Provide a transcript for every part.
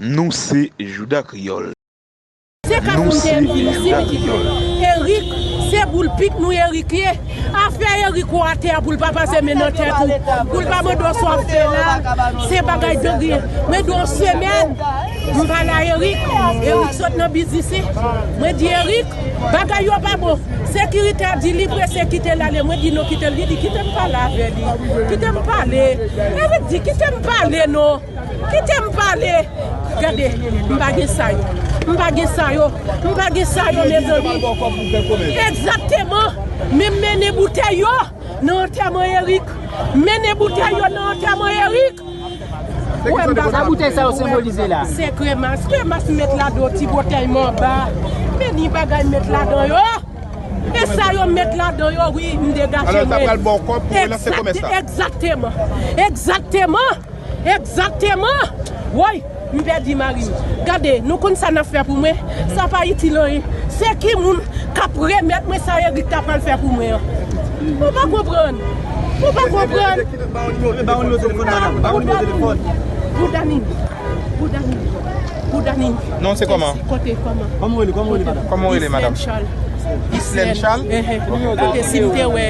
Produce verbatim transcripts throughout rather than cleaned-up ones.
Nou se Jouda Kreyòl. Se ka pou m te vin isi pitit mwen. Erik, se boul pik nou Erik ye. Afè Erik ou atè a pou l pa pase men nan tèt ou. Pou l pa mande w sa w ap fè la. Se bagay de rien. Mwen di w yon semèn. M pale a Erik. Erik sot nan biznis li. Mwen di Erik, bagay yo pa bon. Sekirite a di li prese kite l ale. Mwen di non kite l. Li di kite m pale avè li. Kite m pale. Erik di kite m pale non. Kite m pale. Gade, m pa gen sa yo. M pa gen sa yo. M pa gen sa yo, mezanmi. Egzakteman. Men m mennen boutèy yo nan antèman Erik. M mennen boutèy yo nan antèman Erik. Ou wè m pa... Sa boutèy sa yo senbolize la? Se kremas. Kremas m met ladan yon ti boutèy manba. Men ni bagay m met ladan yo. E sa yo met ladan yo, wi, m degaje mwen. Alò, sa pral ba w kòb pou relanse komès la. Egzakteman. Egzakteman. Egzakteman! Woy, m pèdi mari m. Gade, nou konn sa n ap fè pou mwen? Sa pa itil anyen. Se ki moun k ap remèt mwen sa Erik ta pral fè pou mwen an? Ou pa konprann. Ou pa konprann. Boudanin. Boudanin. Boudanin. Non, se kòman? Kote, kòman? Kòman w rele, kòman? Kòman w rele, madanm? Islène Charles. Islène Charles? Ehe. Kote si m te wè,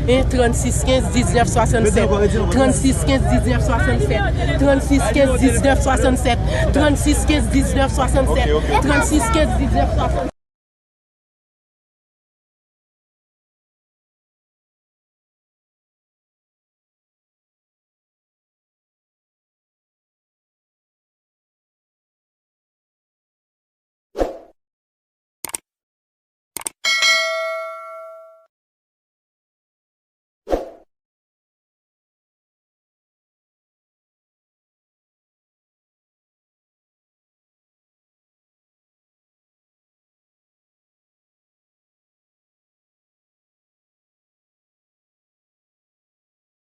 eh, trannsis kenz diznèf swasannsèt. Trannsis kenz diznèf swasannsèt. Trannsis kenz diznèf swasannsèt. Trannsis kenz diznèf swasannsèt. Ok, ok. Trannsis kenz diznèf swasannsèt.